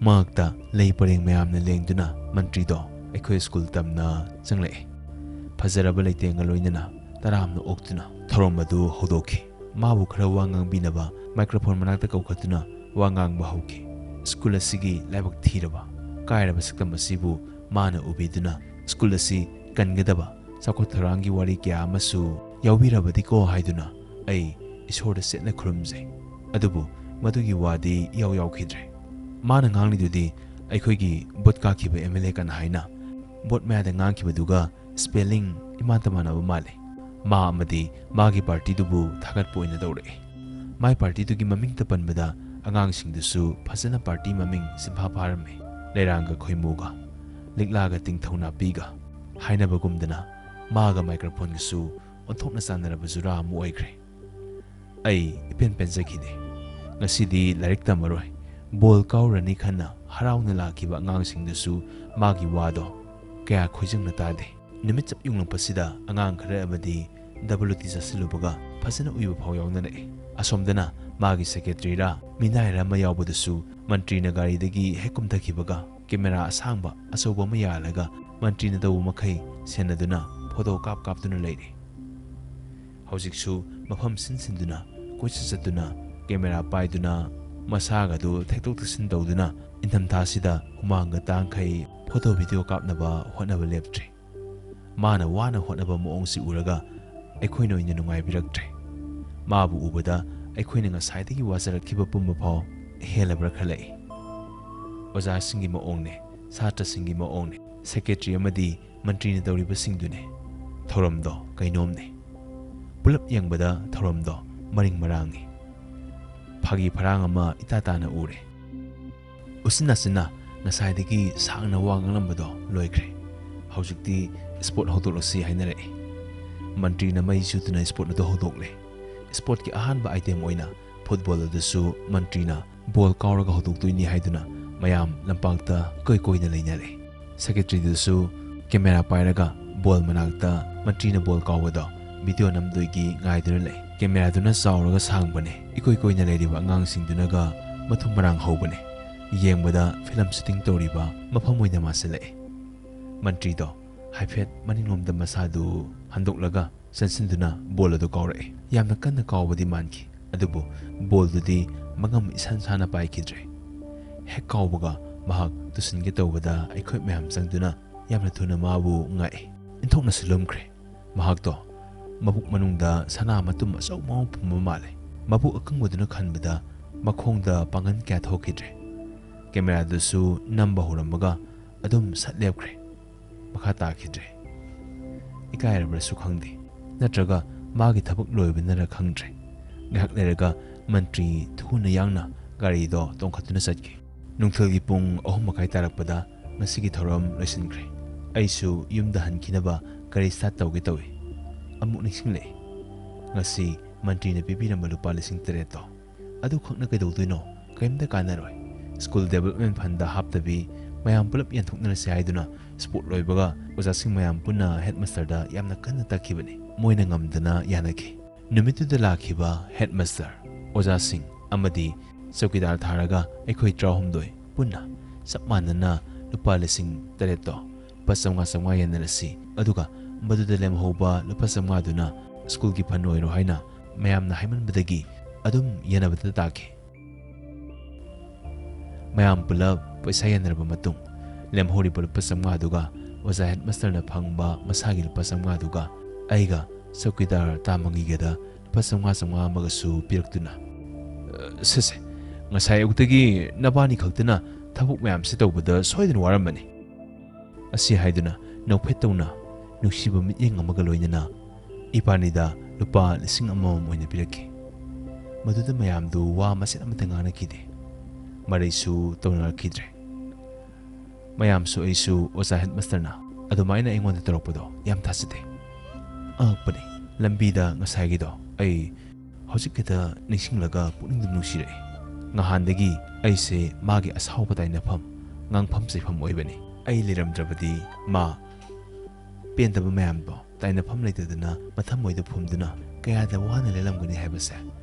ꯃꯍꯥꯛꯇ ꯂꯩ ꯄꯔꯦꯡ ꯃꯌꯥꯝꯅ ꯂꯦꯡꯗꯨꯅ ꯃꯟꯇ꯭ꯔꯤꯗꯣ ꯑꯩꯈꯣꯏ ꯁ꯭ꯀꯨꯜ ꯇꯝꯅ ꯆꯪꯂꯛꯏ꯫ ꯐꯖꯔꯕ ꯂꯩꯇꯦꯡꯒ ꯂꯣꯏꯅꯅ ꯇꯔꯥꯝꯅ ꯑꯣꯛꯇꯨꯅ ꯊꯧꯔꯝ ꯑꯗꯨ ꯍꯧꯗꯣꯛꯈꯤ꯫ ꯃꯥꯕꯨ ꯈꯔ ꯋꯥ ꯉꯥꯡꯕꯤꯅꯕ ꯃꯥꯏꯀ꯭ꯔꯣꯐꯣꯟ ꯃꯅꯥꯛꯇ ꯀꯧꯈꯠꯇꯨꯅ ꯋꯥ ꯉꯥꯡꯕ ꯍꯧꯈꯤ꯫ ꯁ꯭ꯀꯨꯜ ꯑꯁꯤꯒꯤ ꯂꯥꯏꯕꯛ ꯊꯤꯔꯕ, ꯀꯥꯏꯔꯕ ꯁꯛꯇꯝ ꯑꯁꯤꯕꯨ ꯃꯥꯅ ꯎꯕꯤꯗꯨꯅ ꯁ꯭ꯀꯨꯜ ꯑꯁꯤ ꯀꯟꯒꯗꯕ ꯆꯥꯎꯈꯠ ꯊꯧꯔꯥꯡꯒꯤ ꯋꯥꯔꯤ ꯀꯌꯥ ꯑꯃꯁꯨ ꯌꯥꯎꯕꯤꯔꯕꯗꯤꯀꯣ ꯍꯥꯏꯗꯨꯅ ꯑꯩ ꯏꯁꯣꯔꯗ ꯆꯦꯠꯅ ꯈꯨꯔꯨꯝꯖꯩ꯫ ꯑꯗꯨꯕꯨ ꯃꯗꯨꯒꯤ ꯋꯥꯗꯤ ꯏꯌꯥꯎ ꯌꯥꯎꯈꯤꯗ꯭ꯔꯦ꯫ ꯃꯥꯅ ꯉꯥꯡꯂꯤꯗꯨꯗꯤ ꯑꯩꯈꯣꯏꯒꯤ ꯚꯣꯠ ꯀꯥꯈꯤꯕ ꯑꯦꯝ ꯑꯦꯜ ꯑꯦ ꯀꯅꯥ ꯍꯥꯏꯅ ꯚꯣꯠ ꯃꯌꯥꯗ ꯉꯥꯡꯈꯤꯕꯗꯨꯒ ꯁ꯭ꯄꯦꯂꯤꯡ ꯏꯃꯥꯟꯇ ꯃꯥꯟꯅꯕ ꯃꯥꯜꯂꯦ꯫ ꯃꯥ ꯑꯃꯗꯤ ꯃꯥꯒꯤ ꯄꯥꯔꯇꯤꯗꯨꯕꯨ ꯊꯥꯒꯠꯄ ꯑꯣꯏꯅ ꯇꯧꯔꯛꯏ꯫ ꯃꯥꯏ ꯄꯥꯔꯇꯤꯗꯨꯒꯤ ꯃꯃꯤꯡꯇ ꯄꯟꯕꯗ ꯑꯉꯥꯡꯁꯤꯡꯗꯨꯁꯨ ꯐꯖꯅ ꯄꯥꯔꯇꯤ ꯃꯃꯤꯡ ꯁꯤꯟꯐꯥ ꯐꯥꯔꯝꯃꯤ꯫ ꯂꯩꯔꯥꯡꯒ ꯈꯣꯏꯃꯨꯒ, ꯂꯤꯛꯂꯥꯒ ꯇꯤꯡꯊꯧ ꯅꯥꯄꯤꯒ ꯍꯥꯏꯅꯕꯒꯨꯝꯗꯅ ꯃꯥꯒ ꯃꯥꯏꯀ꯭ꯔꯣꯐꯣꯟꯒꯁꯨ ꯑꯣꯟꯊꯣꯛꯅ ꯆꯥꯟꯅꯔꯕ ꯖꯨꯔꯥ ꯑꯃ ꯑꯣꯏꯈ꯭ꯔꯦ꯫ ꯑꯩ ꯏꯄꯦꯟ ꯄꯦꯟꯖꯈꯤꯗꯦ꯫ ꯉꯁꯤꯗꯤ ꯂꯥꯏꯔꯤꯛ ꯇꯝꯃꯔꯣꯏ, ꯕꯣꯜ ꯀꯥꯎꯔꯅꯤ ꯈꯟꯅ ꯍꯔꯥꯎꯅ ꯂꯥꯛꯈꯤꯕ ꯑꯉꯥꯡꯁꯤꯡꯗꯨꯁꯨ ꯃꯥꯒꯤ ꯋꯥꯗꯣ ꯀꯌꯥ ꯈꯣꯏꯖꯪꯅ ꯇꯥꯗꯦ꯫ ꯅꯨꯃꯤꯠ ꯆꯞ ꯌꯨꯡꯂꯛꯄꯁꯤꯗ ꯑꯉꯥꯡ ꯈꯔ ꯑꯃꯗꯤ ꯗꯕꯜꯌꯨ ꯇꯤ ꯆꯥꯁꯤꯜꯂꯨꯕꯒ ꯐꯖꯅ ꯎꯏꯕ ꯐꯥꯎ ꯌꯥꯎꯅꯔꯛꯏ꯫ ꯑꯁꯣꯝꯗꯅ ꯃꯥꯒꯤ ꯁꯦꯀ꯭ꯔꯦꯇꯔꯤꯔꯥ ꯃꯤꯅꯥꯏꯔꯥ ꯑꯃ ꯌꯥꯎꯕꯗꯨꯁꯨ ꯃꯟꯇ꯭ꯔꯤꯅ ꯒꯥꯔꯤꯗꯒꯤ ꯍꯦꯛ ꯀꯨꯝꯊꯈꯤꯕꯒ ꯀꯦꯃꯦꯔꯥ ꯑꯁꯥꯡꯕ ꯑꯆꯧꯕ ꯑꯃ ꯌꯥꯜꯂꯒ ꯃꯟꯇ꯭ꯔꯤꯅ ꯇꯧꯕ ꯃꯈꯩ ꯁꯦꯟꯅꯗꯨꯅ ꯐꯣꯇꯣ ꯀꯥꯞ ꯀꯥꯞꯇꯨꯅ ꯂꯩꯔꯤ꯫ ꯍꯧꯖꯤꯛꯁꯨ ꯃꯐꯝ ꯁꯤꯟ ꯁꯤꯟꯗꯨꯅ ꯀꯣꯏꯆꯠ ꯆꯠꯇꯨꯅ ꯀꯦꯃꯦꯔꯥ ꯄꯥꯏꯗꯨꯅ ꯃꯁꯥꯒꯗꯨ ꯊꯦꯛꯇꯣꯛ ꯊꯦꯛꯆꯤꯟ ꯇꯧꯗꯨꯅ ꯏꯪꯊꯝꯊꯥꯁꯤꯗ ꯍꯨꯃꯥꯡꯒ ꯇꯥꯡꯈꯩ ꯐꯣꯇꯣ ꯚꯤꯗꯤꯑꯣ ꯀꯥꯞꯅꯕ ꯍꯣꯠꯅꯕ ꯂꯦꯞꯇ꯭ꯔꯤ꯫ ꯃꯥꯅ ꯋꯥꯅ ꯍꯣꯠꯅꯕ ꯃꯑꯣꯡꯁꯤ ꯎꯔꯒ ꯑꯩꯈꯣꯏꯅ ꯑꯣꯏꯅ ꯅꯨꯡꯉꯥꯏꯕꯤꯔꯛꯇ꯭ꯔꯦ꯫ ꯃꯥꯕꯨ ꯎꯕꯗ ꯑꯩꯈꯣꯏꯅ ꯉꯁꯥꯏꯗꯒꯤ ꯋꯥꯖꯔꯛꯈꯤꯕ ꯄꯨꯝꯕ ꯐꯥꯎ ꯍꯦꯜꯂꯕ꯭ꯔꯥ ꯈꯜꯂꯛꯏ꯫ ꯑꯣꯖꯥꯁꯤꯡꯒꯤ ꯃꯑꯣꯡꯅꯦ, ꯁꯥꯇ꯭ꯔꯁꯤꯡꯒꯤ ꯃꯑꯣꯡꯅꯦ, ꯁꯦꯀ꯭ꯔꯦꯇꯔꯤ ꯑꯃꯗꯤ ꯃꯟꯇ꯭ꯔꯤꯅ ꯇꯧꯔꯤꯕꯁꯤꯡꯗꯨꯅꯦ꯫ ꯊꯧꯔꯝꯗꯣ ꯀꯩꯅꯣꯝꯅꯦ꯫ ꯄꯨꯂꯞ ꯌꯦꯡꯕꯗ ꯊꯧꯔꯝꯗꯣ ꯃꯔꯤꯡ ꯃꯔꯥꯡꯉꯤ꯫ ꯐꯥꯒꯤ ꯐꯔꯥꯡ ꯑꯃ ꯏꯇꯥ ꯇꯥꯅ ꯎꯔꯦ꯫ ꯎꯆꯤꯟ ꯅꯥꯆꯤꯟꯅ ꯉꯁꯥꯏꯗꯒꯤ ꯁꯥꯡꯅ ꯋꯥ ꯉꯥꯡꯂꯝꯕꯗꯣ ꯂꯣꯏꯈ꯭ꯔꯦ꯫ ꯍꯧꯖꯤꯛꯇꯤ ꯏꯁꯄꯣꯔꯠ ꯍꯧꯗꯣꯛꯂꯁꯤ ꯍꯥꯏꯅꯔꯛꯏ꯫ ꯃꯟꯇ꯭ꯔꯤꯅ ꯃꯩ ꯆꯨꯗꯨꯅ ꯏꯁꯄꯣꯔꯠ ꯑꯗꯨ ꯍꯧꯗꯣꯛꯂꯦ꯫ ꯏꯁꯄꯣꯔꯠꯀꯤ ꯑꯍꯥꯟꯕ ꯑꯥꯏꯇꯦꯝ ꯑꯣꯏꯅ ꯐꯨꯠꯕꯣꯜ ꯑꯗꯨꯁꯨ ꯃꯟꯇ꯭ꯔꯤꯅ ꯕꯣꯜ ꯀꯥꯎꯔꯒ ꯍꯧꯗꯣꯛꯇꯣꯏꯅꯤ ꯍꯥꯏꯗꯨꯅ ꯃꯌꯥꯝ ꯂꯝꯄꯥꯛꯇ ꯀꯣꯏ ꯀꯣꯏꯅ ꯂꯩꯅꯔꯦ꯫ ꯁꯦꯀ꯭ꯔꯦꯇꯔꯤꯗꯨꯁꯨ ꯀꯦꯃꯦꯔꯥ ꯄꯥꯏꯔꯒ ꯕꯣꯜ ꯃꯅꯥꯛꯇ ꯃꯟꯇ꯭ꯔꯤꯅ ꯕꯣꯜ ꯀꯥꯎꯕꯗꯣ ꯚꯤꯗꯤꯑꯣ ꯅꯝꯗꯣꯏꯒꯤ ꯉꯥꯏꯗꯨꯅ ꯂꯩ꯫ ꯀꯦꯃꯦꯔꯥꯗꯨꯅ ꯆꯥꯎꯔꯒ ꯁꯥꯡꯕꯅꯦ꯫ ꯏꯀꯣꯏ ꯀꯣꯏꯅ ꯂꯩꯔꯤꯕ ꯑꯉꯥꯡꯁꯤꯡꯗꯨꯅꯒ ꯃꯊꯨꯝ ꯃꯔꯥꯡ ꯍꯧꯕꯅꯦ꯫ ꯌꯦꯡꯕꯗ ꯐꯤꯂꯝ ꯁꯨꯇꯤꯡ ꯇꯧꯔꯤꯕ ꯃꯐꯝ ꯑꯣꯏꯅ ꯃꯥꯟꯁꯤꯜꯂꯛꯑꯦ꯫ ꯃꯟꯇ꯭ꯔꯤꯗꯣ ꯍꯥꯏꯐꯦꯠ ꯃꯅꯤꯡꯂꯣꯝꯗ ꯃꯁꯥꯗꯨ ꯍꯟꯗꯣꯛꯂꯒ ꯆꯪꯁꯤꯟꯗꯨꯅ ꯕꯣꯜ ꯑꯗꯨ ꯀꯥꯎꯔꯛꯑꯦ꯫ ꯌꯥꯝꯅ ꯀꯟꯅ ꯀꯥꯎꯕꯗꯤ ꯃꯥꯟꯈꯤ, ꯑꯗꯨꯕꯨ ꯕꯣꯜꯗꯨꯗꯤ ꯃꯉꯝ ꯏꯁꯥꯟ ꯁꯥꯅ ꯄꯥꯏꯈꯤꯗ꯭ꯔꯦ꯫ ꯍꯦꯛ ꯀꯥꯎꯕꯒ ꯃꯍꯥꯛ ꯇꯨꯁꯤꯟꯒꯦ ꯇꯧꯕꯗ ꯑꯩꯈꯣꯏ ꯃꯌꯥꯝ ꯆꯪꯗꯨꯅ ꯌꯥꯝꯅ ꯊꯨꯅ ꯃꯥꯕꯨ ꯉꯥꯛꯑꯦ꯫ ꯏꯟꯊꯣꯛꯅꯁꯨ ꯂꯨꯝꯈ꯭ꯔꯦ꯫ ꯃꯍꯥꯛꯇꯣ ꯃꯕꯨꯛ ꯃꯅꯨꯡꯗ ꯁꯅꯥ ꯃꯇꯨꯝ ꯑꯆꯧꯕ ꯑꯃ ꯐꯨꯝꯕ ꯃꯥꯜꯂꯦ꯫ ꯃꯕꯨꯛ ꯑꯀꯪꯕꯗꯨꯅ ꯈꯟꯕꯗ ꯃꯈꯣꯡꯗ ꯄꯥꯡꯒꯜ ꯀꯌꯥ ꯊꯣꯛꯈꯤꯗ꯭ꯔꯦ꯫ ꯀꯦꯃꯦꯔꯥꯗꯨꯁꯨ ꯅꯝꯕ ꯍꯧꯔꯝꯃꯒ ꯑꯗꯨꯝ ꯁꯠ ꯂꯦꯞꯈ꯭ꯔꯦ꯫ ꯃꯈꯥ ꯇꯥꯈꯤꯗ꯭ꯔꯦ꯫ ꯏꯀꯥꯏꯔꯕ꯭ꯔꯁꯨ ꯈꯪꯗꯦ, ꯅꯠꯇ꯭ꯔꯒ ꯃꯥꯒꯤ ꯊꯕꯛ ꯂꯣꯏꯕꯅꯔ ꯈꯪꯗ꯭ꯔꯦ꯫ ꯉꯥꯏꯍꯥꯛ ꯂꯩꯔꯒ ꯃꯟꯇ꯭ꯔꯤ ꯊꯨꯅ ꯌꯥꯡꯅ ꯒꯥꯔꯤꯗꯣ ꯇꯣꯡꯈꯠꯇꯨꯅ ꯆꯠꯈꯤ꯫ ꯅꯨꯡꯊꯤꯜꯒꯤ ꯄꯨꯡ ꯑꯍꯨꯝ ꯃꯈꯥꯏ ꯇꯥꯔꯛꯄꯗ ꯉꯁꯤꯒꯤ ꯊꯧꯔꯝ ꯂꯣꯏꯁꯤꯟꯈ꯭ꯔꯦ꯫ ꯑꯩꯁꯨ ꯌꯨꯝꯗ ꯍꯟꯈꯤꯅꯕ ꯒꯥꯔꯤ ꯁ꯭ꯇꯥꯔꯠ ꯇꯧꯒꯦ ꯇꯧꯏ꯫ ꯑꯃꯨꯛ ꯅꯤꯡꯁꯤꯡꯂꯛꯏ, ꯉꯁꯤ ꯃꯟꯇ꯭ꯔꯤꯅ ꯄꯤꯕꯤꯔꯝꯕ ꯂꯨꯄꯥ ꯂꯤꯁꯤꯡ ꯇꯔꯦꯠꯇꯣ꯫ ꯑꯗꯨꯈꯛꯅ ꯀꯩꯗꯧꯗꯣꯏꯅꯣ? ꯀꯔꯤꯝꯇ ꯀꯥꯟꯅꯔꯣꯏ꯫ ꯁ꯭ꯀꯨꯜ ꯗꯦꯕꯂꯞꯃꯦꯟ ꯐꯟꯗ ꯍꯥꯞꯇꯕꯤ ꯃꯌꯥꯝ ꯄꯨꯂꯞ ꯌꯦꯟꯊꯣꯛꯅꯔꯁꯦ ꯍꯥꯏꯗꯨꯅ ꯁ꯭ꯄꯣꯔꯠ ꯂꯣꯏꯕꯒ ꯑꯣꯖꯥꯁꯤꯡ ꯃꯌꯥꯝ ꯄꯨꯟꯅ ꯍꯦꯗꯃꯥꯁꯇꯔꯗ ꯌꯥꯝꯅ ꯀꯟꯅ ꯇꯛꯈꯤꯕꯅꯤ꯫ ꯃꯣꯏꯅ ꯉꯝꯗꯅ ꯌꯥꯅꯈꯤ꯫ ꯅꯨꯃꯤꯠꯇꯨꯗ ꯂꯥꯛꯈꯤꯕ ꯍꯦꯗꯃꯥꯁꯇꯔ, ꯑꯣꯖꯥꯁꯤꯡ ꯑꯃꯗꯤ ꯆꯧꯀꯤꯗꯥꯔ ꯊꯥꯔꯒ ꯑꯩꯈꯣꯏ ꯇꯔꯥꯍꯨꯝꯗꯣꯏ ꯄꯨꯟꯅ ꯆꯞ ꯃꯥꯟꯅꯅ ꯂꯨꯄꯥ ꯂꯤꯁꯤꯡ ꯇꯔꯦꯠꯇꯣ ꯂꯨꯄꯥ ꯆꯥꯝꯃꯉꯥ ꯆꯥꯝꯃꯉꯥ ꯌꯦꯟꯅꯔꯁꯤ, ꯑꯗꯨꯒ ꯃꯗꯨꯗ ꯂꯦꯝꯍꯧꯕ ꯂꯨꯄꯥ ꯆꯥꯝꯃꯉꯥꯗꯨꯅ ꯁ꯭ꯀꯨꯜꯒꯤ ꯐꯟ ꯑꯣꯏꯔꯣ ꯍꯥꯏꯅ ꯃꯌꯥꯝꯅ ꯍꯥꯏꯃꯟꯕꯗꯒꯤ ꯑꯗꯨꯝ ꯌꯦꯟꯅꯕꯗ ꯇꯥꯈꯤ꯫ ꯃꯌꯥꯝ ꯄꯨꯂꯞ ꯄꯩꯁꯥ ꯌꯦꯟꯅꯔꯕ ꯃꯇꯨꯡ, ꯂꯦꯝꯍꯧꯔꯤꯕ ꯂꯨꯄꯥ ꯆꯥꯝꯃꯉꯥꯗꯨꯒ ꯑꯣꯖꯥ ꯍꯦꯗꯃꯥꯁꯇꯔꯅ ꯐꯪꯕ ꯃꯁꯥꯒꯤ ꯂꯨꯄꯥ ꯆꯥꯝꯃꯉꯥꯗꯨꯒ ꯑꯩꯒ ꯆꯧꯀꯤꯗꯥꯔ ꯇꯥꯃꯪꯒꯤꯒꯗ ꯂꯨꯄꯥ ꯆꯥꯝꯃꯉꯥ ꯆꯥꯝꯃꯉꯥ ꯑꯃꯒꯁꯨ ꯄꯤꯔꯛꯇꯨꯅ, "ꯑ, ꯁꯦ, ꯁꯦ, ꯉꯁꯥꯏ ꯑꯌꯨꯛꯇꯒꯤ ꯅꯕꯥꯅꯤ ꯈꯛꯇꯅ ꯊꯕꯛ ꯃꯌꯥꯝꯁꯤ ꯇꯧꯕꯗ ꯁꯣꯏꯗꯅ ꯋꯥꯔꯝꯃꯅꯤ" ꯑꯁꯤ ꯍꯥꯏꯗꯨꯅ ꯅꯣꯛꯐꯦꯠ ꯇꯧꯅ ꯅꯨꯡꯁꯤꯕ ꯃꯤꯠꯌꯦꯡ ꯑꯃꯒ ꯂꯣꯏꯅꯅ ꯏꯕꯥꯅꯤꯗ ꯂꯨꯄꯥ ꯂꯤꯁꯤꯡ ꯑꯃꯃꯝ ꯑꯣꯏꯅ ꯄꯤꯔꯛꯈꯤ꯫ ꯃꯗꯨꯗ ꯃꯌꯥꯝꯗꯨ ꯋꯥ ꯃꯆꯦꯠ ꯑꯃꯠꯇ ꯉꯥꯡꯅꯈꯤꯗꯦ꯫ ꯃꯔꯩꯁꯨ ꯇꯧꯅꯔꯛꯈꯤꯗ꯭ꯔꯦ꯫ ꯃꯌꯥꯝꯁꯨ ꯑꯩꯁꯨ ꯑꯣꯖꯥ ꯍꯦꯗꯃꯥꯁꯇꯔꯅ ꯑꯗꯨꯃꯥꯏꯅ ꯑꯩꯉꯣꯟꯗ ꯇꯧꯔꯛꯄꯗꯣ ꯌꯥꯝ ꯊꯥꯖꯗꯦ꯫ ꯑꯉꯛꯄꯅꯤ, ꯂꯝꯕꯤꯗ ꯉꯁꯥꯏꯒꯤꯗꯣ ꯑꯩ ꯍꯧꯖꯤꯛ ꯈꯛꯇ ꯅꯤꯡꯁꯤꯡꯂꯒ ꯄꯨꯛꯅꯤꯡꯗ ꯅꯨꯡꯁꯤꯔꯛꯏ꯫ ꯉꯍꯥꯟꯗꯒꯤ ꯑꯩꯁꯦ ꯃꯥꯒꯤ ꯑꯁꯥꯎꯕ ꯇꯥꯏꯅꯐꯝ, ꯉꯥꯡꯐꯝ ꯆꯩꯐꯝ ꯑꯣꯏꯕꯅꯤ꯫ ꯑꯩ ꯂꯩꯔꯝꯗ꯭ꯔꯕꯗꯤ ꯃꯥ ꯄꯦꯟꯗꯕ ꯃꯌꯥꯝꯗꯣ ꯇꯥꯏꯅꯐꯝ ꯂꯩꯇꯗꯅ ꯃꯊꯃꯣꯏꯗ ꯐꯨꯝꯗꯨꯅ ꯀꯌꯥꯗ ꯋꯥꯅ ꯂꯦꯜꯂꯝꯒꯅꯤ ꯍꯥꯏꯕꯁꯦ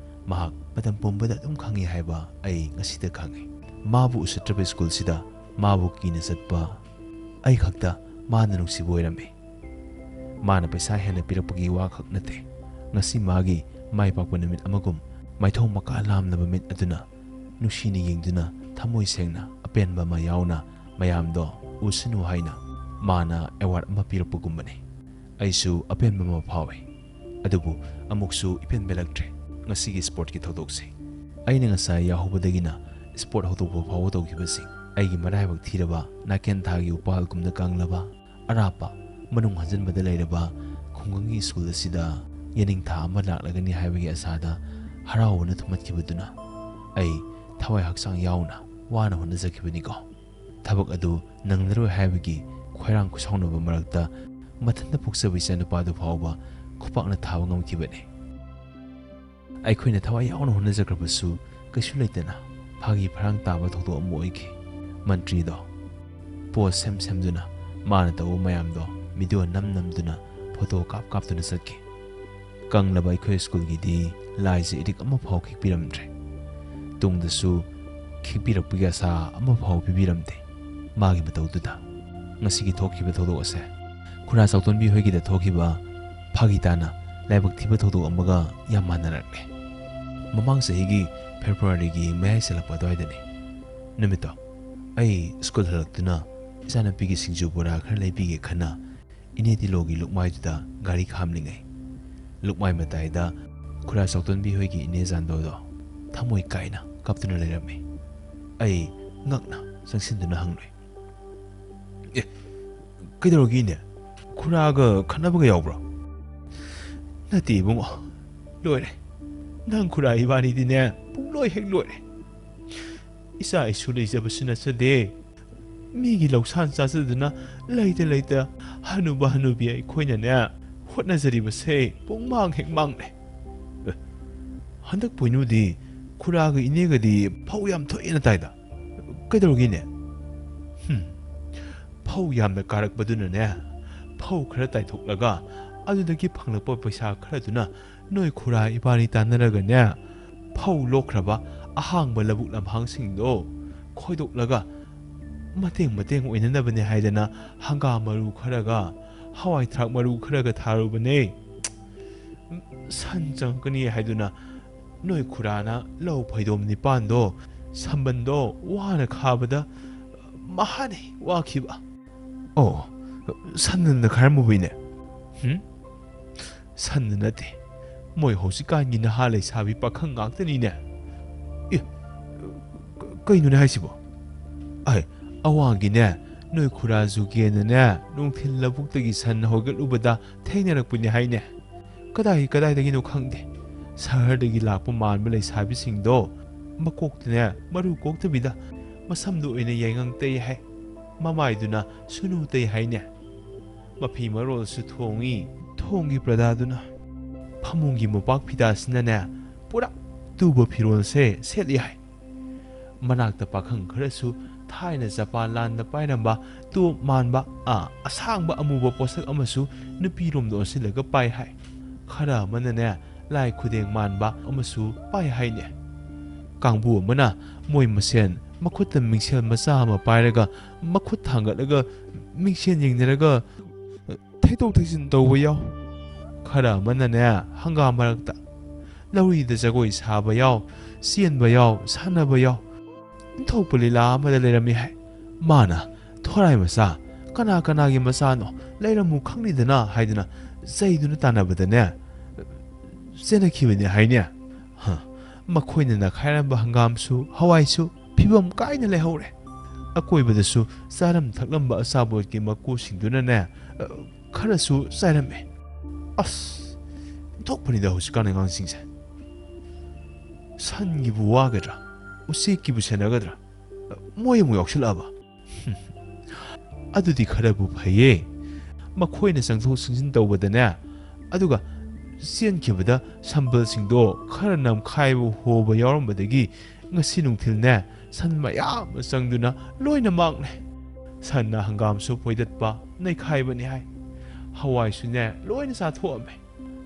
ꯃꯍꯥꯛ ꯃꯇꯝ ꯄꯨꯝꯕꯗ ꯑꯗꯨꯝ ꯈꯪꯏ ꯍꯥꯏꯕ ꯑꯩ ꯉꯁꯤꯗ ꯈꯪꯏ꯫ ꯃꯥꯕꯨ ꯎꯁꯤꯠꯇ꯭ꯔꯕ ꯁ꯭ꯀꯨꯜꯁꯤꯗ ꯃꯥꯕꯨ ꯀꯤꯅ ꯆꯠꯄ ꯑꯩ ꯈꯛꯇ ꯃꯥꯅ ꯅꯨꯡꯁꯤꯕ ꯑꯣꯏꯔꯝꯃꯤ꯫ ꯃꯥꯅ ꯄꯩꯁꯥ ꯍꯦꯟꯅ ꯄꯤꯔꯛꯄꯒꯤ ꯋꯥ ꯈꯛ ꯅꯠꯇꯦ, ꯉꯁꯤ ꯃꯥꯒꯤ ꯃꯥꯏ ꯄꯥꯛꯄ ꯅꯨꯃꯤꯠ ꯑꯃꯒꯨꯝ ꯃꯥꯏꯊꯣꯡ ꯃꯀꯥ ꯂꯥꯝꯂꯕ ꯃꯤꯠ ꯑꯗꯨꯅ ꯅꯨꯡꯁꯤꯅ ꯌꯦꯡꯗꯨꯅ ꯊꯃꯣꯏ ꯁꯦꯡꯅ ꯑꯄꯦꯟꯕ ꯑꯃ ꯌꯥꯎꯅ ꯃꯌꯥꯝꯗꯣ ꯎꯁꯅꯨ ꯍꯥꯏꯅ ꯃꯥꯅ ꯑꯦꯋꯥꯔꯗ ꯑꯃ ꯄꯤꯔꯛꯄꯒꯨꯝꯕꯅꯤ꯫ ꯑꯩꯁꯨ ꯑꯄꯦꯟꯕ ꯑꯃ ꯐꯥꯎꯏ꯫ ꯑꯗꯨꯕꯨ ꯑꯃꯨꯛꯁꯨ ꯏꯄꯦꯟ ꯄꯦꯜꯂꯛꯇ꯭ꯔꯦ ꯉꯁꯤꯒꯤ ꯁ꯭ꯄꯣꯔꯠꯀꯤ ꯊꯧꯗꯣꯛꯁꯦ꯫ ꯑꯩꯅ ꯉꯁꯥꯏ ꯌꯥꯍꯧꯕꯗꯒꯤꯅ ꯁ꯭ꯄꯣꯔꯠ ꯍꯧꯗꯣꯛꯄ ꯐꯥꯎꯕ ꯇꯧꯈꯤꯕꯁꯤꯡ ꯑꯩꯒꯤ ꯃꯔꯥꯏꯕꯛ ꯊꯤꯔꯕ ꯅꯥꯀꯦꯟ ꯊꯥꯒꯤ ꯎꯄꯥꯜꯒꯨꯝꯅ ꯀꯪꯂꯕ ꯑꯔꯥꯞꯄ ꯃꯅꯨꯡ ꯍꯟꯖꯤꯟꯕꯗ ꯂꯩꯔꯕ ꯈꯨꯡꯒꯪꯒꯤ ꯁ꯭ꯀꯨꯜ ꯑꯁꯤꯗ ꯌꯦꯅꯤꯡꯊꯥ ꯑꯃ ꯂꯥꯛꯂꯒꯅꯤ ꯍꯥꯏꯕꯒꯤ ꯑꯁꯥꯗ ꯍꯔꯥꯎꯕꯅ ꯊꯨꯝꯍꯠꯈꯤꯕꯗꯨꯅ ꯑꯩ ꯊꯋꯥꯏ ꯍꯛꯆꯥꯡ ꯌꯥꯎꯅ ꯋꯥꯅ ꯍꯣꯠꯅꯖꯈꯤꯕꯅꯤꯀꯣ꯫ ꯊꯕꯛ ꯑꯗꯨ ꯅꯪꯂꯔꯣꯏ ꯍꯥꯏꯕꯒꯤ ꯈꯣꯏꯔꯥꯡ ꯈꯣꯏꯁꯥꯎꯅꯕ ꯃꯔꯛꯇ ꯃꯊꯟꯇ ꯄꯣꯛꯆꯕ ꯏꯆꯥꯅꯨꯄꯥꯗꯨ ꯐꯥꯎꯕ ꯈꯨꯄꯥꯛꯅ ꯊꯥꯕ ꯉꯝꯈꯤꯕꯅꯤ꯫ ꯑꯩꯈꯣꯏꯅ ꯊꯋꯥꯏ ꯌꯥꯎꯅ ꯍꯣꯠꯅꯖꯈ꯭ꯔꯕꯁꯨ ꯀꯩꯁꯨ ꯂꯩꯇꯅ ꯐꯥꯒꯤ ꯐꯔꯥꯡ ꯇꯥꯕ ꯊꯧꯗꯣꯛ ꯑꯃ ꯑꯣꯏꯈꯤ꯫ ꯃꯟꯇ꯭ꯔꯤꯗꯣ ꯄꯣꯁ ꯁꯦꯝ ꯁꯦꯝꯗꯨꯅ ꯃꯥꯅ ꯇꯧꯕ ꯃꯌꯥꯝꯗꯣ ꯚꯤꯗꯤꯑꯣ ꯅꯝ ꯅꯝꯗꯨꯅ ꯐꯣꯇꯣ ꯀꯥꯞ ꯀꯥꯞꯇꯨꯅ ꯆꯠꯈꯤ꯫ ꯀꯪꯂꯕ ꯑꯩꯈꯣꯏ ꯁ꯭ꯀꯨꯜꯒꯤꯗꯤ ꯂꯥꯏꯁꯦ ꯏꯔꯤꯛ ꯑꯃꯐꯥꯎ ꯈꯤꯛꯄꯤꯔꯝꯗ꯭ꯔꯦ꯫ ꯇꯨꯡꯗꯁꯨ ꯈꯤꯛꯄꯤꯔꯛꯄꯒꯤ ꯑꯁꯥ ꯑꯃꯐꯥꯎ ꯄꯤꯕꯤꯔꯝꯗꯦ꯫ ꯃꯥꯒꯤ ꯃꯇꯧꯗꯨꯗ ꯉꯁꯤꯒꯤ ꯊꯣꯛꯈꯤꯕ ꯊꯧꯗꯣꯛ ꯑꯁꯦ ꯈꯨꯔꯥ ꯆꯥꯎꯇꯣꯟꯕꯤ ꯍꯣꯏꯒꯤꯗ ꯊꯣꯛꯈꯤꯕ ꯐꯥꯒꯤ ꯇꯥꯅ ꯂꯥꯏꯕꯛ ꯊꯤꯕ ꯊꯧꯗꯣꯛ ꯑꯃꯒ ꯌꯥꯝ ꯃꯥꯟꯅꯔꯛꯂꯦ꯫ ꯃꯃꯥꯡ ꯆꯍꯤꯒꯤ ꯐꯦꯕ꯭ꯔꯨꯋꯥꯔꯤꯒꯤ ꯃꯌꯥꯏ ꯆꯜꯂꯛꯄ ꯑꯗꯨꯋꯥꯏꯗꯅꯤ꯫ ꯅꯨꯃꯤꯠꯇꯣ ꯑꯩ ꯁ꯭ꯀꯨꯜ ꯍꯜꯂꯛꯇꯨꯅ ꯏꯆꯥꯅꯨꯄꯤꯒꯤ ꯁꯤꯡꯖꯨ ꯕꯣꯔꯥ ꯈꯔ ꯂꯩꯕꯤꯒꯦ ꯈꯟꯅ ꯏꯅꯦ ꯇꯤꯂꯣꯒꯤ ꯂꯨꯛꯃꯥꯏꯗꯨꯗ ꯒꯥꯔꯤ ꯈꯥꯝꯂꯤꯉꯩ, ꯂꯨꯛꯃꯥꯏ ꯃꯇꯥꯏꯗ ꯈꯨꯔꯥ ꯆꯥꯎꯇꯣꯟꯕꯤ ꯍꯣꯏꯒꯤ ꯏꯅꯦ ꯖꯥꯟꯗꯣꯗꯣ ꯊꯃꯣꯏ ꯀꯥꯏꯅ ꯀꯞꯇꯨꯅ ꯂꯩꯔꯝꯃꯤ꯫ ꯑꯩ ꯉꯛꯅ ꯆꯪꯁꯤꯟꯗꯨꯅ ꯍꯪꯂꯨꯏ, "ꯑꯦ, ꯀꯩꯗꯧꯔꯒꯦ ꯏꯅꯦ? ꯈꯨꯔꯥꯒ ꯈꯠꯅꯕꯒ ꯌꯥꯎꯕ꯭ꯔꯣ?" "ꯅꯠꯇꯦ ꯏꯕꯨꯡꯉꯣ, ꯂꯣꯏꯔꯦ꯫ ꯅꯪ ꯈꯨꯔꯥ ꯏꯕꯥꯅꯤꯗꯤꯅꯦ ꯄꯨꯡꯂꯣꯏ ꯍꯦꯛ ꯂꯣꯏꯔꯦ꯫ ꯏꯆꯥ ꯏꯁꯨ ꯂꯩꯖꯕꯁꯨ ꯅꯠꯆꯗꯦ꯫ ꯃꯤꯒꯤ ꯂꯧꯁꯥꯟ ꯆꯥꯖꯗꯨꯅ ꯂꯩꯇ ꯂꯩꯇ ꯍꯅꯨꯕ ꯍꯅꯨꯕꯤ ꯑꯩꯈꯣꯏꯅꯅꯦ ꯍꯣꯠꯅꯖꯔꯤꯕꯁꯦ ꯄꯨꯡꯃꯥꯡ ꯍꯦꯛ ꯃꯥꯡꯂꯦ꯫ ꯑꯦ, ꯍꯟꯗꯛ ꯄꯣꯏꯅꯨꯗꯤ ꯈꯨꯔꯥꯒ ꯏꯅꯦꯒꯗꯤ ꯐꯧ ꯌꯥꯝ ꯊꯣꯛꯑꯦꯅ ꯇꯥꯏꯗ꯫ ꯀꯩꯗꯧꯔꯒꯦꯅꯦ?" "ꯍꯨꯝ, ꯐꯧ ꯌꯥꯝꯅ ꯀꯥꯔꯛꯄꯗꯨꯅꯅꯦ ꯐꯧ ꯈꯔ ꯇꯥꯏꯊꯣꯛꯂꯒ ꯑꯗꯨꯗꯒꯤ ꯐꯪꯂꯛꯄ ꯄꯩꯁꯥ ꯈꯔꯗꯨꯅ ꯅꯣꯏ ꯈꯨꯔꯥ ꯏꯕꯥꯅꯤ ꯇꯥꯟꯅꯔꯒꯅꯦ, ꯐꯧ ꯂꯣꯛꯈ꯭ꯔꯕ ꯑꯍꯥꯡꯕ ꯂꯧꯕꯨꯛ ꯂꯝꯍꯥꯡꯁꯤꯡꯗꯣ ꯈꯣꯏꯗꯣꯛꯂꯒ ꯃꯇꯦꯡ ꯃꯇꯦꯡ ꯑꯣꯏꯅꯅꯕꯅꯦ ꯍꯥꯏꯗꯅ ꯍꯪꯒꯥꯝ ꯃꯔꯨ ꯈꯔꯒ ꯍꯋꯥꯏ ꯊ꯭ꯔꯥꯛ ꯃꯔꯨ ꯈꯔꯒ ꯊꯥꯔꯨꯕꯅꯦ꯫ ꯁꯟ ꯆꯪꯉꯛꯀꯅꯤ ꯍꯥꯏꯗꯨꯅ ꯅꯣꯏ ꯈꯨꯔꯥꯅ ꯂꯧ ꯐꯩꯗꯣꯝ ꯅꯤꯄꯥꯟꯗꯣ, ꯁꯝꯕꯟꯗꯣ ꯋꯥꯅ ꯈꯥꯕꯗ ꯃꯍꯥꯅꯤ ꯋꯥꯈꯤꯕ꯫ ꯑꯣ, ꯁꯟꯅ ꯅꯈꯥꯏꯔꯝꯃꯨꯕꯩꯅꯦ? ꯍꯨꯝ? ꯁꯟꯅ ꯅꯠꯇꯦ꯫ ꯃꯣꯏ ꯍꯧꯖꯤꯛꯀꯥꯟꯒꯤ ꯅꯍꯥ ꯂꯩꯁꯥꯕꯤ ꯄꯥꯈꯪ ꯉꯥꯛꯇꯅꯤꯅꯦ꯫ ꯑꯦ, ꯀ-, ꯀꯩꯅꯣꯅꯦ ꯍꯥꯏꯁꯤꯕꯣ? ꯑꯩ, ꯑꯋꯥꯡꯒꯤꯅꯦ, ꯅꯣꯏ ꯈꯨꯔꯥ ꯖꯨꯒꯦꯟꯅꯅꯦ, ꯅꯨꯡꯊꯤꯜ ꯂꯧꯕꯨꯛꯇꯒꯤ ꯁꯟ ꯍꯣꯏꯒꯠꯂꯨꯕꯗ ꯊꯦꯡꯅꯔꯛꯄꯅꯤ ꯍꯥꯏꯅꯦ꯫ ꯀꯗꯥꯏ ꯀꯗꯥꯏꯗꯒꯤꯅꯣ ꯈꯪꯗꯦ꯫ ꯁꯍꯔꯗꯒꯤ ꯂꯥꯛꯄ ꯃꯥꯟꯕ ꯂꯩꯁꯥꯕꯤꯁꯤꯡꯗꯣ ꯃꯀꯣꯛꯇꯅꯦ ꯃꯔꯨ ꯀꯣꯛꯇꯕꯤꯗ ꯃꯁꯝꯗꯨ ꯑꯣꯏꯅ ꯌꯥꯏꯉꯪ ꯇꯩ ꯍꯥꯏ꯫ ꯃꯃꯥꯏꯗꯨꯅ ꯁꯨꯅꯨ ꯇꯩ ꯍꯥꯏꯅꯦ꯫ ꯃꯐꯤ ꯃꯔꯣꯜꯁꯨ ꯊꯣꯡꯉꯤ꯫ ꯊꯣꯡꯒꯤ ꯄ꯭ꯔꯗꯥꯗꯨꯅ ꯐꯃꯨꯡꯒꯤ ꯃꯣꯝꯄꯥꯛ ꯐꯤꯗꯥꯁꯤꯅꯅꯦ ꯄꯨꯔꯥ ꯇꯨꯕ ꯐꯤꯔꯣꯜꯁꯦ ꯁꯦꯠꯂꯤ ꯍꯥꯏ꯫ ꯃꯅꯥꯛꯇ ꯄꯥꯈꯪ ꯈꯔꯁꯨ ꯊꯥꯏꯅ ꯖꯄꯥꯟ ꯂꯥꯟꯗ ꯄꯥꯏꯔꯝꯕ ꯇꯣꯞ ꯃꯥꯟꯕ, ꯑ, ꯑꯁꯥꯡꯕ ꯑꯃꯨꯕ ꯄꯣꯠꯁꯛ ꯑꯃꯁꯨ ꯅꯨꯄꯤꯔꯣꯝꯗ ꯑꯣꯟꯁꯤꯜꯂꯒ ꯄꯥꯏ ꯍꯥꯏ꯫ ꯈꯔ ꯑꯃꯅꯅꯦ ꯂꯥꯏ ꯈꯨꯗꯦꯡ ꯃꯥꯟꯕ ꯑꯃꯁꯨ ꯄꯥꯏ ꯍꯥꯏꯅꯦ꯫ ꯀꯥꯡꯕꯨ ꯑꯃꯅ ꯃꯣꯏ ꯃꯁꯦꯟ ꯃꯈꯨꯠꯇ ꯃꯤꯡꯁꯦꯜ ꯃꯆꯥ ꯑꯃ ꯄꯥꯏꯔꯒ ꯃꯈꯨꯠ ꯊꯥꯡꯒꯠꯂꯒ ꯃꯤꯡꯁꯦꯜ ꯌꯦꯡꯅꯔꯒ ꯊꯩꯗꯣꯛ ꯊꯩꯖꯤꯟ ꯇꯧꯕ ꯌꯥꯎ꯫ ꯈꯔ ꯑꯃꯅꯅꯦ ꯍꯪꯒꯥꯝ ꯃꯔꯛꯇ ꯂꯧꯔꯤꯗ ꯖꯒꯣꯏ ꯁꯥꯕ ꯌꯥꯎ, ꯆꯦꯟꯕ ꯌꯥꯎ, ꯁꯥꯟꯅꯕ ꯌꯥꯎ꯫ ꯏꯟꯊꯣꯛꯄ ꯂꯤꯂꯥ ꯑꯃꯗ ꯂꯩꯔꯝꯃꯤ ꯍꯥꯏ꯫ ꯃꯥꯅ, "ꯊꯣꯔꯥꯏ ꯃꯆꯥ, ꯀꯅꯥ ꯀꯅꯥꯒꯤ ꯃꯆꯥꯅꯣ? ꯂꯩꯔꯝꯃꯨ ꯈꯪꯅꯤꯗꯅ" ꯍꯥꯏꯗꯨꯅ ꯆꯩꯗꯨꯅ ꯇꯥꯟꯅꯕꯗꯅꯦ, ꯆꯦꯟꯅꯈꯤꯕꯅꯦ ꯍꯥꯏꯅꯦ꯫ ꯍ, ꯃꯈꯣꯏꯅ ꯅꯈꯥꯏꯔꯝꯕ ꯍꯪꯒꯥꯝꯁꯨ, ꯍꯋꯥꯏꯁꯨ ꯐꯤꯕꯝ ꯀꯥꯏꯅ ꯂꯩꯍꯧꯔꯦ꯫ ꯑꯀꯣꯏꯕꯗꯁꯨ ꯆꯥꯔꯝ ꯊꯛꯂꯝꯕ ꯑꯆꯥꯄꯣꯠꯀꯤ ꯃꯀꯨꯁꯤꯡꯗꯨꯅꯅꯦ, ꯑ, ꯈꯔꯁꯨ ꯆꯥꯏꯔꯝꯃꯦ꯫ ꯑꯁ, ꯏꯟꯊꯣꯛꯄꯅꯤꯗ ꯍꯧꯖꯤꯛꯀꯥꯟ ꯑꯉꯥꯡꯁꯤꯡꯁꯦ꯫ ꯁꯟꯒꯤꯕꯨ ꯋꯥꯒꯗ꯭ꯔꯥ? ꯎꯆꯦꯛꯀꯤꯕꯨ ꯁꯦꯟꯅꯒꯗ꯭ꯔꯥ? ꯃꯣꯏ ꯑꯃꯨꯛ ꯌꯥꯎꯁꯤꯜꯂꯛꯑꯕ? ꯑꯗꯨꯗꯤ ꯈꯔꯕꯨ ꯐꯩꯌꯦ꯫ ꯃꯈꯣꯏꯅ ꯆꯪꯊꯣꯛ ꯆꯪꯁꯤꯟ ꯇꯧꯕꯗꯅꯦ, ꯑꯗꯨꯒ ꯆꯦꯟꯈꯤꯕꯗ ꯁꯝꯕꯜꯁꯤꯡꯗꯣ ꯈꯔ ꯅꯝꯈꯥꯏꯕ ꯍꯣꯕ ꯌꯥꯎꯔꯝꯕꯗꯒꯤ ꯉꯁꯤ ꯅꯨꯡꯊꯤꯜꯅꯦ, ꯁꯟ ꯃꯌꯥꯝ ꯑꯃ ꯆꯪꯗꯨꯅ ꯂꯣꯏꯅ ꯃꯥꯡꯂꯦ꯫ ꯁꯟꯅ ꯍꯪꯒꯥꯝꯁꯨ ꯐꯣꯏꯗꯠꯄ, ꯅꯩꯈꯥꯏꯕꯅꯤ ꯍꯥꯏ꯫ ꯍꯋꯥꯏꯁꯨꯅꯦ ꯂꯣꯏꯅ ꯆꯥꯊꯣꯛꯑꯝꯃꯦ꯫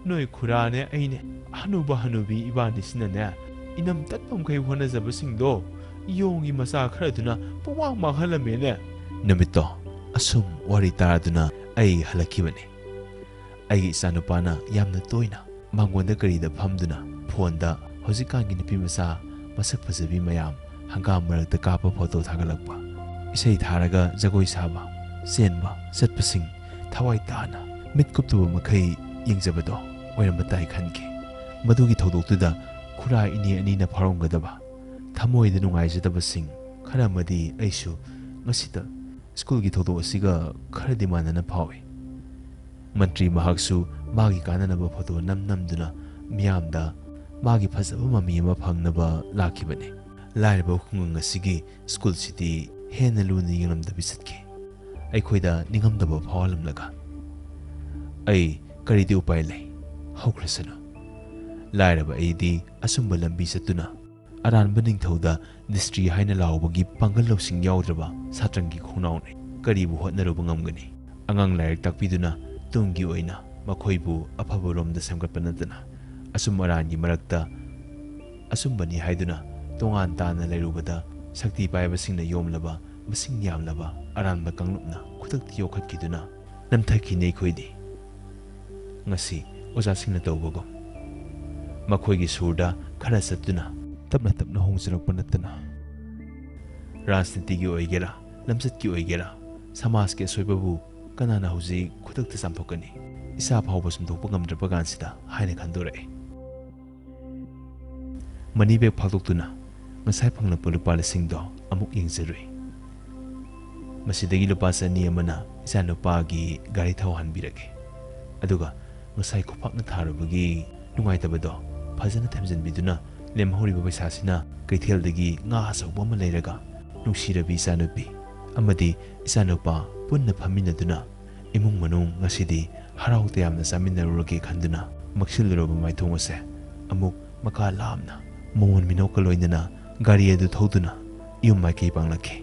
ꯅꯣꯏ ꯈꯨꯔꯥꯅꯦ ꯑꯩꯅꯦ, ꯍꯅꯨꯕ ꯍꯅꯨꯕꯤ ꯏꯕꯥꯅꯤꯁꯤꯅꯅꯦ, ꯏꯅꯝ ꯇꯠꯄ ꯃꯈꯩ ꯍꯣꯠꯅꯖꯕꯁꯤꯡꯗꯣ ꯌꯣꯡꯒꯤ ꯃꯆꯥ ꯈꯔꯗꯨꯅ ꯄꯨꯡꯃꯥꯡ ꯃꯥꯡꯍꯜꯂꯝꯃꯦꯅꯦ꯫ ꯅꯨꯃꯤꯠꯇꯣ ꯑꯁꯨꯝ ꯋꯥꯔꯤ ꯇꯥꯔꯗꯨꯅ ꯑꯩ ꯍꯜꯂꯛꯈꯤꯕꯅꯤ꯫ ꯑꯩꯒꯤ ꯏꯆꯥꯅꯨꯄꯥꯅ ꯌꯥꯝꯅ ꯇꯣꯏꯅ ꯃꯥꯡꯒꯣꯟꯗ ꯀꯔꯤꯗ ꯐꯝꯗꯨꯅ ꯐꯣꯟꯗ ꯍꯧꯖꯤꯛꯀꯥꯟꯒꯤ ꯅꯨꯄꯤ ꯃꯆꯥ ꯃꯁꯛ ꯐꯖꯕꯤ ꯃꯌꯥꯝ ꯍꯪꯒꯥꯝ ꯃꯔꯛꯇ ꯀꯥꯞꯄ ꯐꯣꯇꯣ ꯊꯥꯒꯠꯂꯛꯄ, ꯏꯁꯩ ꯊꯥꯔꯒ ꯖꯒꯣꯏ ꯁꯥꯕ, ꯆꯦꯟꯕ, ꯆꯠꯄꯁꯤꯡ ꯊꯋꯥꯏ ꯇꯥꯅ ꯃꯤꯠ ꯀꯨꯞꯇꯕ ꯃꯈꯩ ꯌꯦꯡꯖꯕꯗꯣ ꯑꯣꯏꯔꯝꯕ ꯇꯥꯏ ꯈꯟꯈꯤ꯫ ꯃꯗꯨꯒꯤ ꯊꯧꯗꯣꯛꯇꯨꯗ ꯈꯨꯔꯥ ꯏꯅꯦ ꯑꯅꯤꯅ ꯐꯥꯎꯔꯝꯒꯗꯕ ꯊꯃꯣꯏꯗ ꯅꯨꯡꯉꯥꯏꯖꯗꯕꯁꯤꯡ ꯈꯔ ꯑꯃꯗꯤ ꯑꯩꯁꯨ ꯉꯁꯤꯇ ꯁ꯭ꯀꯨꯜꯒꯤ ꯊꯧꯗꯣꯛ ꯑꯁꯤꯒ ꯈꯔꯗꯤ ꯃꯥꯟꯅꯅ ꯐꯥꯎꯏ꯫ ꯃꯟꯇ꯭ꯔꯤ ꯃꯍꯥꯛꯁꯨ ꯃꯥꯒꯤ ꯀꯥꯟꯅꯅꯕ ꯐꯣꯇꯣ ꯅꯝ ꯅꯝꯗꯨꯅ ꯃꯤꯌꯥꯝꯗ ꯃꯥꯒꯤ ꯐꯖꯕ ꯃꯃꯤ ꯑꯃ ꯐꯪꯅꯕ ꯂꯥꯛꯈꯤꯕꯅꯤ꯫ ꯂꯥꯏꯔꯕ ꯈꯨꯡꯒꯪ ꯑꯁꯤꯒꯤ ꯁ꯭ꯀꯨꯜꯁꯤꯗꯤ ꯍꯦꯟꯅ ꯂꯨꯅ ꯌꯦꯡꯂꯝꯗꯕꯤ ꯆꯠꯈꯤ꯫ ꯑꯩꯈꯣꯏꯗ ꯅꯤꯡꯉꯝꯗꯕ ꯐꯥꯎꯍꯜꯂꯝꯂꯒ꯫ ꯑꯩ ꯀꯔꯤꯗꯤ ꯎꯄꯥꯏ ꯂꯩ? ꯍꯧꯈ꯭ꯔꯁꯅꯨ꯫ ꯂꯥꯏꯔꯕ ꯑꯩꯗꯤ ꯑꯆꯨꯝꯕ ꯂꯝꯕꯤ ꯆꯠꯇꯨꯅ ꯑꯔꯥꯟꯕ ꯅꯤꯡꯊꯧꯗ ꯗꯤꯁꯇ꯭ꯔꯤ ꯍꯥꯏꯅ ꯂꯥꯎꯕꯒꯤ ꯄꯥꯡꯒꯜ ꯂꯧꯁꯤꯡ ꯌꯥꯎꯗ꯭ꯔꯕ ꯁꯥꯇ꯭ꯔꯪꯒꯤ ꯈꯣꯡꯅꯥꯎꯅꯤ꯫ ꯀꯔꯤꯕꯨ ꯍꯣꯠꯅꯔꯨꯕ ꯉꯝꯒꯅꯤ? ꯑꯉꯥꯡ ꯂꯥꯏꯔꯤꯛ ꯇꯥꯛꯄꯤꯗꯨꯅ ꯇꯨꯡꯒꯤ ꯑꯣꯏꯅ ꯃꯈꯣꯏꯕꯨ ꯑꯐꯕꯔꯣꯝꯗ ꯁꯦꯝꯒꯠꯄ ꯅꯠꯇꯅ ꯑꯆꯨꯝ ꯑꯔꯥꯟꯒꯤ ꯃꯔꯛꯇ ꯑꯆꯨꯝꯕꯅꯤ ꯍꯥꯏꯗꯨꯅ ꯇꯣꯉꯥꯟ ꯇꯥꯅ ꯂꯩꯔꯨꯕꯗ ꯁꯛꯇꯤ ꯄꯥꯏꯕꯁꯤꯡꯅ ꯌꯣꯝꯂꯕ ꯃꯁꯤꯡ ꯌꯥꯝꯂꯕ ꯑꯔꯥꯟꯕ ꯀꯥꯡꯂꯨꯞꯅ ꯈꯨꯗꯛꯇ ꯌꯣꯛꯈꯠꯈꯤꯗꯨꯅ ꯅꯝꯊꯈꯤꯅꯤ ꯑꯩꯈꯣꯏꯗꯤ꯫ ꯉꯁꯤ ꯑꯣꯖꯥꯁꯤꯡꯅ ꯇꯧꯕꯒꯨꯝ ꯃꯈꯣꯏꯒꯤ ꯁꯨꯔꯗ ꯈꯔ ꯆꯠꯇꯨꯅ ꯇꯞꯅ ꯇꯞꯅ ꯍꯣꯡꯖꯔꯛꯄ ꯅꯠꯇꯅ ꯔꯥꯖꯅꯤꯇꯤꯒꯤ ꯑꯣꯏꯒꯦꯔꯥ, ꯂꯝꯆꯠꯀꯤ ꯑꯣꯏꯒꯦꯔꯥ, ꯁꯃꯥꯖꯀꯤ ꯑꯁꯣꯏꯕꯕꯨ ꯀꯅꯥꯅ ꯍꯧꯖꯤꯛ ꯈꯨꯗꯛꯇ ꯆꯥꯝꯊꯣꯛꯀꯅꯤ? ꯏꯁꯥ ꯐꯥꯎꯕ ꯆꯨꯝꯊꯣꯛꯄ ꯉꯝꯗ꯭ꯔꯕ ꯀꯥꯟꯁꯤꯗ ꯍꯥꯏꯅ ꯈꯟꯗꯣꯔꯛꯑꯦ꯫ ꯃꯅꯤ ꯕꯦꯒ ꯐꯥꯛꯇꯣꯛꯇꯨꯅ ꯉꯁꯥꯏ ꯐꯪꯂꯛꯄ ꯂꯨꯄꯥ ꯂꯤꯁꯤꯡꯗꯣ ꯑꯃꯨꯛ ꯌꯦꯡꯖꯔꯨꯏ꯫ ꯃꯁꯤꯗꯒꯤ ꯂꯨꯄꯥ ꯆꯅꯤ ꯑꯃꯅ ꯏꯆꯥꯅꯨꯄꯥꯒꯤ ꯒꯥꯔꯤ ꯊꯥꯎ ꯍꯥꯟꯕꯤꯔꯒꯦ꯫ ꯑꯗꯨꯒ ꯉꯁꯥꯏ ꯈꯨꯄꯥꯛꯅ ꯊꯥꯔꯨꯕꯒꯤ ꯅꯨꯡꯉꯥꯏꯇꯕꯗꯣ ꯐꯖꯅ ꯊꯦꯝꯖꯤꯟꯕꯤꯗꯨꯅ ꯂꯦꯝꯍꯧꯔꯤꯕ ꯄꯩꯁꯥꯁꯤꯅ ꯀꯩꯊꯦꯜꯗꯒꯤ ꯉꯥ ꯑꯆꯧꯕ ꯑꯃ ꯂꯩꯔꯒ ꯅꯨꯡꯁꯤꯔꯕꯤ ꯏꯆꯥꯅꯨꯄꯤ ꯑꯃꯗꯤ ꯏꯆꯥꯅꯨꯄꯥ ꯄꯨꯟꯅ ꯐꯝꯃꯤꯟꯅꯗꯨꯅ ꯏꯃꯨꯡ ꯃꯅꯨꯡ ꯉꯁꯤꯗꯤ ꯍꯔꯥꯎ ꯇꯌꯥꯝꯅ ꯆꯥꯃꯤꯟꯅꯔꯨꯔꯒꯦ ꯈꯟꯗꯨꯅ ꯃꯛꯁꯤꯜꯂꯨꯔꯕ ꯃꯥꯏꯊꯣꯡ ꯑꯁꯦ ꯑꯃꯨꯛ ꯃꯀꯥ ꯂꯥꯝꯅ ꯃꯃꯣꯟ ꯃꯤꯅꯣꯛꯀ ꯂꯣꯏꯅꯅ ꯒꯥꯔꯤ ꯑꯗꯨ ꯊꯧꯗꯨꯅ ꯌꯨꯝ ꯃꯥꯏꯀꯩ ꯄꯥꯡꯂꯛꯈꯤ꯫